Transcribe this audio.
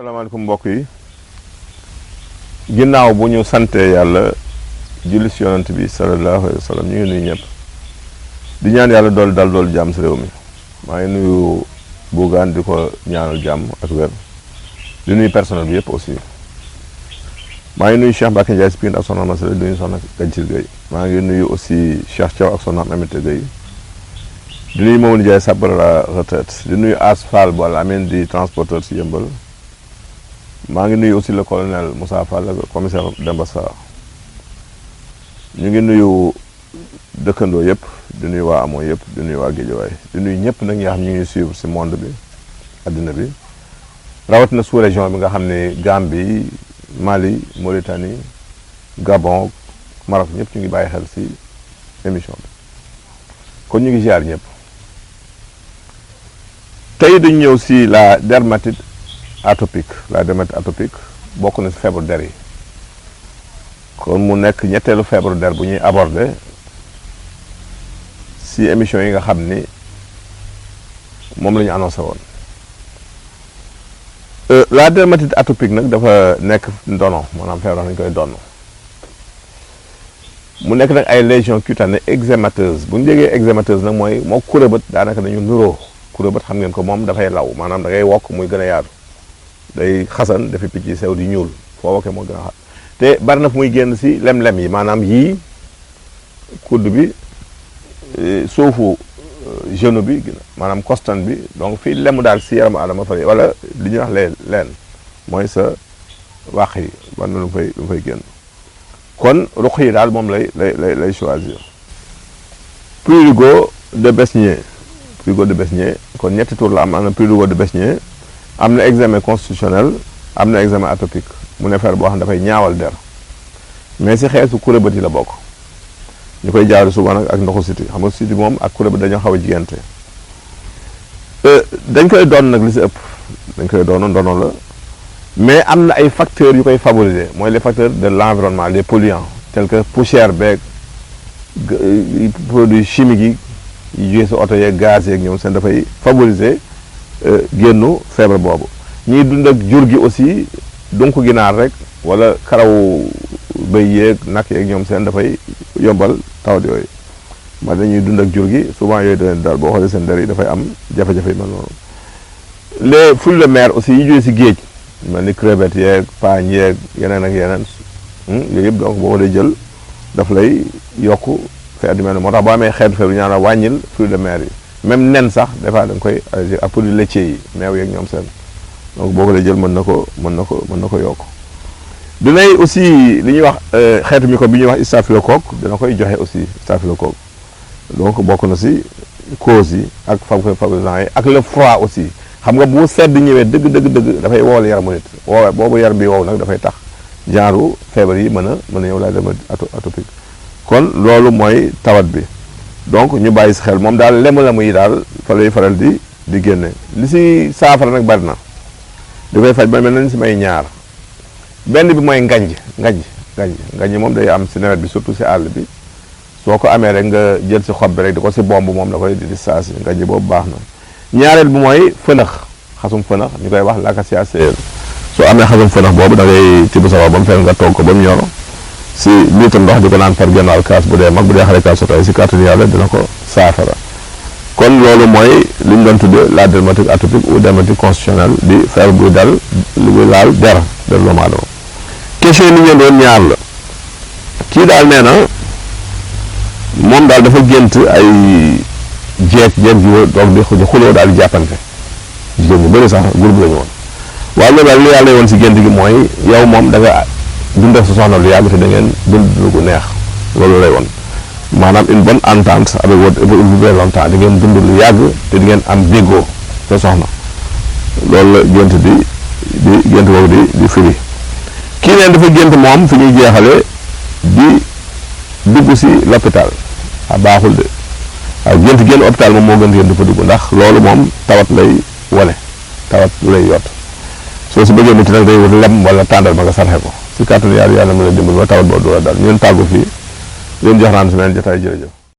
asalaamaaleykum mbokk yi ginnaaw bu ñu sante yàlla julli ci yonent bi sallallahu alayhi wa sallam ñu ngi nuyu ñëpp di ñaan yàlla dool jàmm si réew mi maa ngi nuyu Bougane di ko ñaanal jàmm ak wér di nuyu personnel bi yëpp aussi maa ngi nuyu Cheikh Mbacke Ndiaye si Pine ak soxna Masala di nuyu soxna Gancil Gueye maa ngi nuyu aussi Cheikh Thiaw ak soxna Amité Gueye di nuyu Mamadou Ndiaye Sabar la retraite di nuyu Asfal Boal Amine di transporteur si Yëmbal maa ngi nuyu aussi le colonel Moussa Fall le commissaire Demba Sarr ñu ngi nuyu dëkkandoo yëpp di nuyu waa amoo yëpp di nuyu waa Guédiawaye di nuyu ñëpp nag ñi nga xam ñu ngi suivre si monde bi addina bi rawatina sous région bi nga xam ne Gambie Mali Mauritanie Gabon Maroc ñëpp ñu ngi bàyyi xel si émission bi kon ñu ngi ziar ñëpp tey dañu ñëw si la dermatite atopique bokk na si feebaru der yi kon mu nekk ñetteelu feebaru der bu ñuy aborder si émission yi nga xam ni moom la ñu annoncé woon la dermatite atopique nag dafa nekk ndono maanaam feebar nañu koy donn mu nekk nag ay lésions cutanées eczémateuses bu ñu déggee eczémateuse nag mooy moo kurébat daanaka dañu nuroo kurébat xam ngeen ko moom dafay law maanaam da ngay wokk muy gën a yaatu day xasan dafa picc sew di ñuul foo wokkee moo gën a xat te bari na fu muy génn si lem-lem yi maanaam yii kudd bi suufu genou bi maanaam costan bi donc fii lemu daal si yaramu adama fa wala li ñuy wax leen mooy sa wàq yi ban na lu fay génn kon ruq yi daal moom lay choisir prurigo de Besnier kon ñetti tur la am na prurigo de Besnier am na examen constitutionnel am na examen atopique mu ne feer boo xam ne dafay ñaawal der mais si xeetu kurébat yi la bokk ñu koy jaawale souvent nag ak ndoxu siti xam nga siti moom ak kurébat dañoo xaw a jigante dañ koy doon nag li si ëpp dañ koy doon ndono la mais am na ay facteurs yu koy favoriser mooy les facteurs de l'environnement les polluants tels que poussière beeg produits chimiques yi jógee si oto yeeg gaz yeeg ñoom seen dafay favoriser génnu feebar boobu ñiy dund ak jur gi aussi donc ginaar rek wala karaw bëy yeeg nag yeeg ñoom seen dafay yombal tawat yooyu ma dañuy dund ak jur gi souvent yooyu daleen daal boo xoolee seen der yi dafay am jafe-jafe yi mel noonu les fruits de mer aussi yi jógee si géej mel ni crevettes yeeg paañ yeeg yeneen ak yeneen yooyu yëpp donc boo ko dee jël daf lay yokk feebar di mel ne moo tax boo amee xeetu feebar ñu naan wàññil fruits de mer yi même nen sax des fois da nga koy ak produits laitiers yi meew yeeg ñoom seen donc boo ko dee jël mën na ko yokk dinay aussi li ñuy wax xeetu microbe bi ñuy wax staphylocoque dina koy joxe aussi staphylocoque donc bokk na si causes yi ak favorisants yi ak le froid aussi xam nga bu sedd ñëwee dëgg dafay wowal yaramu nit woowe boobu yaram bi wow nag dafay tax genre feebar yi mën a ñëw laa dem atopique kon loolu mooy tawat bi donc ñu bàyyi si xel moom daal lemu yi daal fa lay faral di génne li si saafara nag bari na di koy faj ba mel nañ si may ñaar benn bi mooy ngañ moom day am si nawet bi surtout si àll bi soo ko amee rek nga jël si xob bi rek di ko si bomb moom da koy di saasi ngañ boobu baax na ñaareel bi mooy fënax xasum fënax ñu koy wax l'acacia séeréer soo amee xasum fënax boobu da ngay tibb sa ba mu fekk nga togg ko ba mu ñoro si litre ndox di ko naan par genn wàll kaas bu dee mag bu dee xale kaas sotay si kàttanu yàlla dina ko saafara kon loolu mooy li ñu doon tuddee la dermatite atopique ou dermatite constitutionnelle di feebar buy dal lu muy laal der doomu aadama question ni ngeen doon ñaar la kii daal nee na moom daal dafa gént ay jeeg ji doog di xuloo daal di jàppante jigéen ñu bëri sax groupe la ñu woon waaye loolu daal li yàlla woon si gént gi mooy yow moom da nga dund ak sa soxna lu yàgg te da ngeen dund lu gu neex loolu lay woon maanaam une bonne entente avec votre époux longtemps di ngeen dund lu yàgg te di ngeen am déggoo sa soxna loolu la gént di gént boobu di firi kii neen dafa gént moom fi ñuy jeexale di dugg si l'hôpital baaxul de waaw gént génn hôpital moom moo gën génn dafa dugg ndax loolu moom tawat lay wone tawat lu lay yott soo si bëggee mucc nag day wut lem wala tàndal ma nga sarxe ko si kàttanu yàlla mën a dimbal ba tawat boo du la dal ñu leen tàggu fii leen jox naan si meneen jotaay jërëjëf